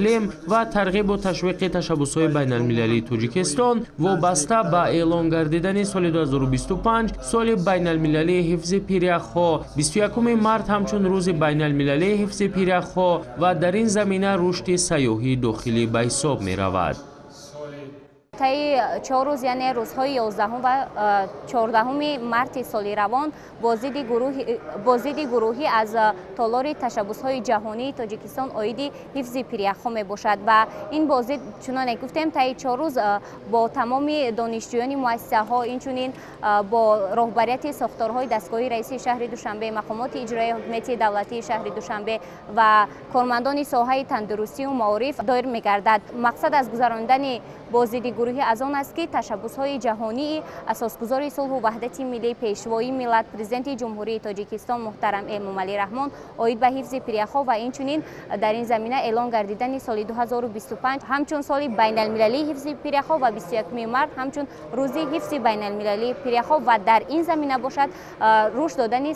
ва тарғибу ташвиқи ташаббусҳои байналмилалии Тоҷикистон вобаста ба эълон гардидани соли 2025 соли байналмилалии ҳифзи пиряхҳо, 21 март ҳамчун рӯзи байналмилалии ҳифзи пиряхҳо ва дар ин замина рушди сайёҳии дохилӣ ба ҳисоб меравад. Таи 4 рӯз, яъне рӯзҳои 11 ва 14 марти соли равон боздиди гурӯҳӣ аз толори ташаббусҳои ҷаҳонии Тоҷикистон оиди ҳифзи пиряхҳо мебошад ва ин боздид, чуноне гуфтем, таи 4 рӯз бо тамоми донишҷӯёни муассисаҳо, инчунин бо роҳбарияти сохторҳои дастгоҳи раиси шаҳри Душанбе, мақомоти иҷроияи ҳокимияти давлатии шаҳри Душанбе ва кормандони соҳаи тандурустию маориф доир мегардад. Мақсад аз гузаронидани боздиди гурӯҳӣ аз он аст, ки ташаббусҳои ҷаҳонии асосгузори сулҳу ваҳдати миллӣ, Пешвои миллат, Президенти Ҷумҳурии Тоҷикистон муҳтарам Эмомалӣ Раҳмон оид ба ҳифзи пиряхҳо ва инчунин дар ин замина эълон гардидани соли 2025 ҳамчун соли байналмилалии ҳифзи пиряхҳо ва 21 март ҳамчун рӯзи ҳифзи байналмилалии пиряхҳо ва дар ин замина бошад рушд додани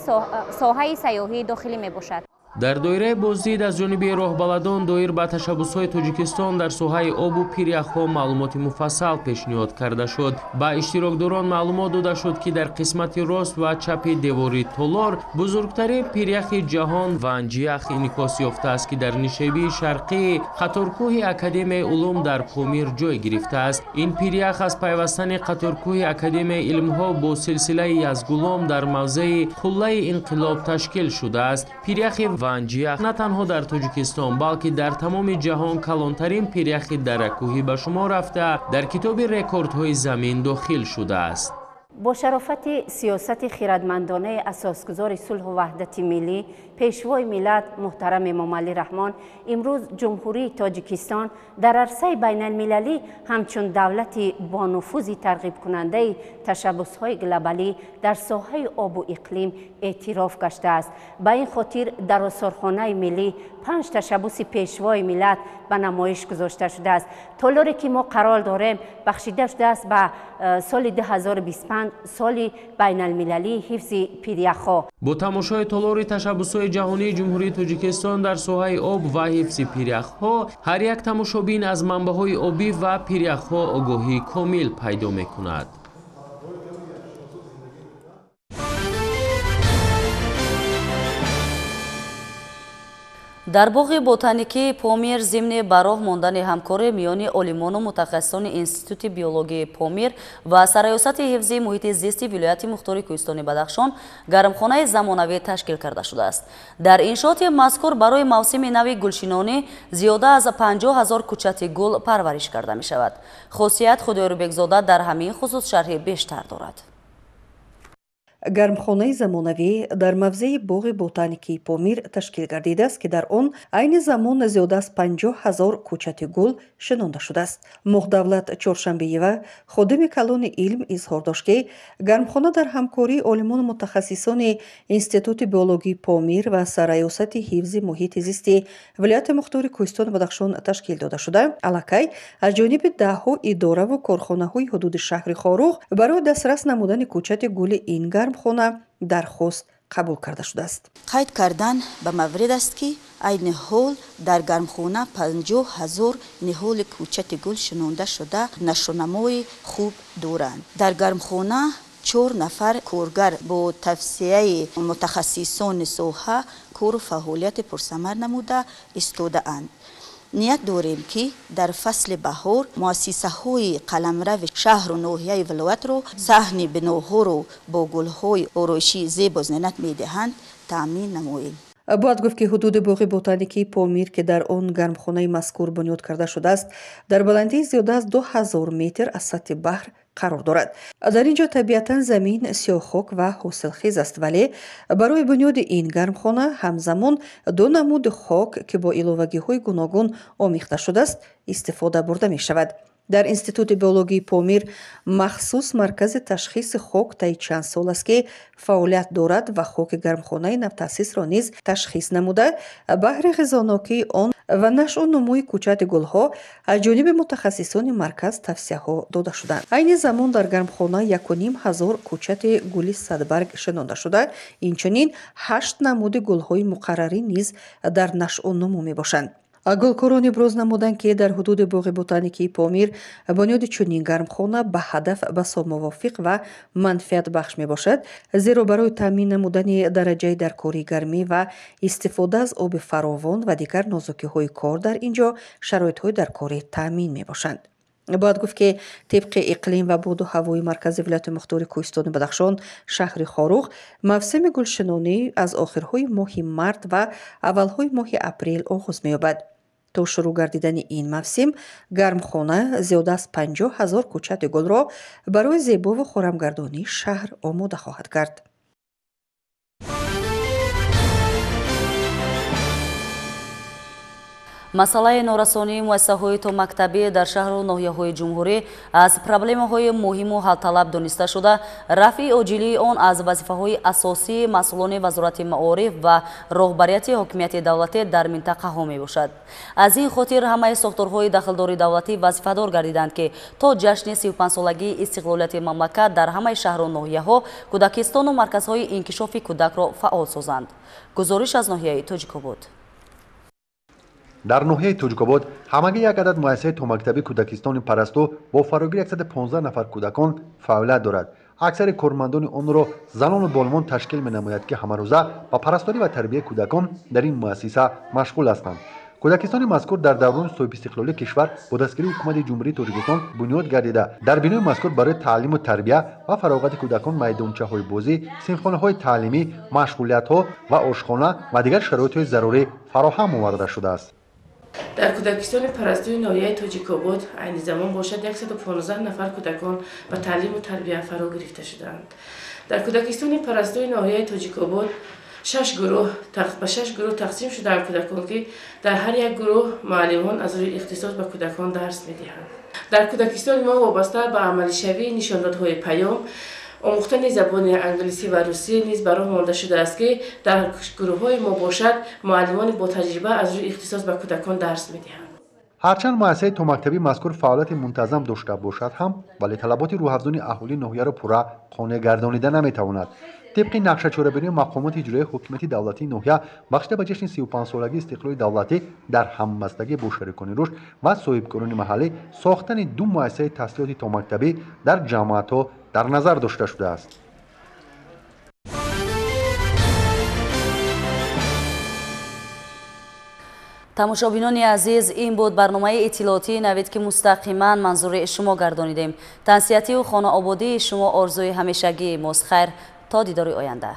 соҳаи сайёҳии дохилӣ мебошад. Дар доираи боздид аз ҷониби роҳбаладон доир ба ташаббусҳои Тоҷикистон дар соҳаи обу пиряхҳо маълумоти муфассал пешниҳод карда шуд. Ба иштирокдорон маълумот дода шуд, ки дар қисмати рост ва чапи девори толор бузургтарин пиряхи ҷаҳон Ванҷиях инъикос ёфтааст, ки дар нишебии шарқии қаторкӯҳи Академияи улум дар Помир ҷой гирифтааст. Ин пирях аз пайвастани қаторкӯҳи Академияи илмҳо бо силсилаи Язгулом дар мавзеи Қуллаи инқилоб ташкил шудааст. Пиряхи Ванҷиях на танҳо дар Тоҷикистон, балки дар тамоми ҷаҳон калонтарин пиряхи даракӯҳӣ ба шумор рафта, дар китоби рекордҳои замин дохил шудааст. Бо шарофати сиёсати хирадмандонаи асосгузори сулҳу ваҳдати миллӣ, пешвои миллат муҳтарам Эмомалӣ Раҳмон, имрӯз Ҷумҳурии Тоҷикистон дар арсаи байналмилалӣ ҳамчун давлати бонуфузи тарғибкунандаи ташаббусҳои глобалӣ дар соҳаи обу иқлим эътироф гаштааст. Ба ин хотир дар осорхонаи миллӣ 5 ташаббуси пешвои миллат ба намоиш гузошта шудааст. Толоре ки мо қарор дорем бахшида шудааст ба соли 2025, соли байналмилалии ҳифзи пиряхҳо. Бо тамошои толори ташаббусҳои ҷаҳонии Ҷумҳурии Тоҷикистон дар соҳаи об ва ҳифзи пиряхҳо, ҳар як тамошобин аз манбаъҳои обӣ ва пиряхҳо огоҳии комил пайдо мекунад. Дар боғи ботаникии Помир зимни ба роҳ мондани ҳамкорӣ миёни олимону мутахассисони Институти биологии Помир ва Сарраёсати ҳифзи муҳити зисти вилояти мухтори Кӯҳистони Бадахшон гармхонаи замонавӣ ташкил карда шудааст. Дар иншооти мазкур барои мавсими нави гулшинонӣ зиёда аз 50 000 кӯчати гул парвариш карда мешавад. Хосият Худоёрбекзода дар ҳамин хусус шарҳи бештар дорад. Гармхонаи замонавӣ дар мавзеи боғи ботаникии Помир ташкил гардидааст, ки дар он айни замон зиёда аз 50 000 кӯчати гул шинонда шудааст. Муҳдавлат Чоршанбеева, ходими калони илм, изҳор дошт, ки гармхона дар ҳамкории олимону мутахассисони Институти биологии Помир ва Сарраёсати ҳифзи муҳити зисти вилояти мухтори Кӯҳистони Бадахшон ташкил дода шуда, аллакай аз ҷониби даҳҳо идораву корхонаҳои ҳудуди шаҳри Хоруғ барои дастрас намудани кӯчати гули ин гарм хона дархост қабул карда шудааст. Қайд кардан ба маврид аст, ки айни ҳол дар гармхона 50 000 ниҳоли кӯчати гул шинонда шуда нашъунамои хуб доранд. Дар гармхона 4 нафар коргар бо тавсияи мутахассисони соҳа кору фаъолияти пурсамар намуда истодаанд. Ният дорем, ки дар фасли баҳор муассисаҳои қаламрави шаҳру ноҳияи вилоятро саҳни биноҳоро бо гулҳои ороишӣ зебо зинат медиҳанд таъмин намоем. Бояд гуфт, ки ҳудуди боғи ботаникии Помир, ки дар он гармхонаи мазкур бунёд карда шудааст, дар баландии зиёда аз 2000 метр аз сатҳи баҳр қарор дорад. Дар ин ҷо табиатан замин сиёҳхок ва ҳосилхез аст, вале барои бунёди ин гармхона ҳамзамон ду намуди хок, ки бо иловагиҳои гуногун омехта шудааст, истифода бурда мешавад. Дар Институти биологии Помир махсус маркази ташхиси хок таи чанд сол аст, ки фаъолият дорад ва хоки гармхонаи навтаъсисро низ ташхис намуда, баҳри ғизонокии он ва нашъу нумӯи кӯчати гулҳо аз ҷониби мутахассисони марказ тавсияҳо дода шуданд. Айни замон дар гармхона 1500 кӯчати гули садбарг шинонда шуда, инчунин 8 намуди гулҳои муқаррарӣ низ дар нашъу нумӯ мебошанд. Гулкорон иброз намуданд, ки дар ҳудуди боғи ботаникии Помир бунёди чунин гармхона ба ҳадаф басо мувофиқ ва манфиатбахш мебошад, зеро барои таъмин намудани дараҷаи даркории гармӣ ва истифода аз оби фаровон ва дигар нозукиҳои кор дар ин ҷо шароитҳои даркорӣ таъмин мебошанд. Бояд гуфт, ки тибқи иқлим ва боду ҳавои маркази вилояти мухтори Кӯҳистони Бадахшон, шаҳри Хоруғ, мавсими гулшинонӣ аз охирҳои моҳи март ва аввалҳои моҳи апрел оғоз меёбад. То шурӯъ гардидани ин мавсим гармхона зиёда аз 50 000 кӯчати гулро барои зебову хорамгардонии шаҳр омода хоҳад кард. Масъалаи норасонии муассисаҳои томактабӣ дар шаҳру ноҳияҳои ҷумҳурӣ аз проблемаҳои муҳиму ҳалталаб дониста шуда, рафъи оҷилии он аз вазифаҳои асосии масъулони Вазорати маориф ва роҳбарияти ҳокимияти давлатӣ дар минтақаҳо мебошад. Аз ин хотир ҳамаи сохторҳои дахлдори давлатӣ вазифадор гардиданд, ки то ҷашни 35-солагии истиқлолияти мамлакат дар ҳамаи шаҳру ноҳияҳо кӯдакистону марказҳои инкишофи кӯдакро фаъол созанд. Гузориш аз ноҳияи Тоҷикобод. Дар ноҳияи Тоҷикобод ҳамагӣ як адад муассисаи томактабӣ кӯдакистони парасту бо фарогири 115 нафар кӯдакон фаъолият дорад. Аксари кормандони онро занону бонувон ташкил менамояд, ки ҳамарӯза ба парасторӣ ва тарбияи кӯдакон дар ин муассиса машғул ҳастанд. Кӯдакистони мазкур дар даврони соҳибистиқлолии кишвар бо дастгирии ҳукумати Ҷумҳурии Тоҷикистон бунёд гардида, дар бинои мазкур барои таълиму тарбия ва фароғати кӯдакон майдончаҳои бозӣ, синфхонаҳои таълимӣ, машғулиятҳо ва ошхона ва дигар шароитҳои зарурӣ фароҳам оварда шудааст. Дар кӯдакистони парастуи ноҳияи Тоҷикобод айни замон бошад 115 нафар кӯдакон ба таълиму тарбия фаро гирифта шудаанд. Дар кӯдакистони парастуи ноҳияи Тоҷикобод ба шаш гурӯҳ тақсим шудаанд кӯдакон, ки дар ҳар як гурӯҳ муаллимон аз рӯи ихтисос ба кӯдакон дарс медиҳанд. Дар кӯдакистони мо вобаста ба амалишавии нишондодҳои паём омӯхтани забони англисӣ ва русӣ низ ба роҳ монда шудааст, ки дар гурӯҳҳои мо бошад муаллимони ботаҷриба аз рӯи ихтисос ба кӯдакон дарс медиҳанд. Ҳарчанд муассисаи томактабии мазкур фаъолияти мунтазам дошта бошад ҳам, вале талаботи рӯҳафзони аҳолии ноҳияро пурра қонеъ гардонида наметавонад. Тибқи нақшачорабинии мақомоти иҷроияи ҳокимияти давлатии ноҳия бахшида ба ҷашни 35-солагии истиқлоли давлатӣ дар ҳамбастагӣ бо шарикони рушд ва соҳибкорони маҳаллӣ сохтани ду муассисаи таҳсилоти томактабӣ дар ҷамоатҳо дар назар дошта шудааст. Тамошобинони азиз, ин буд барномаи иттилоотии Навид, ки мустақиман манзури шумо гардонидем. Тансиҳатию хонаободии шумо орзуи ҳамешагии мост. Хайр, то дидори оянда.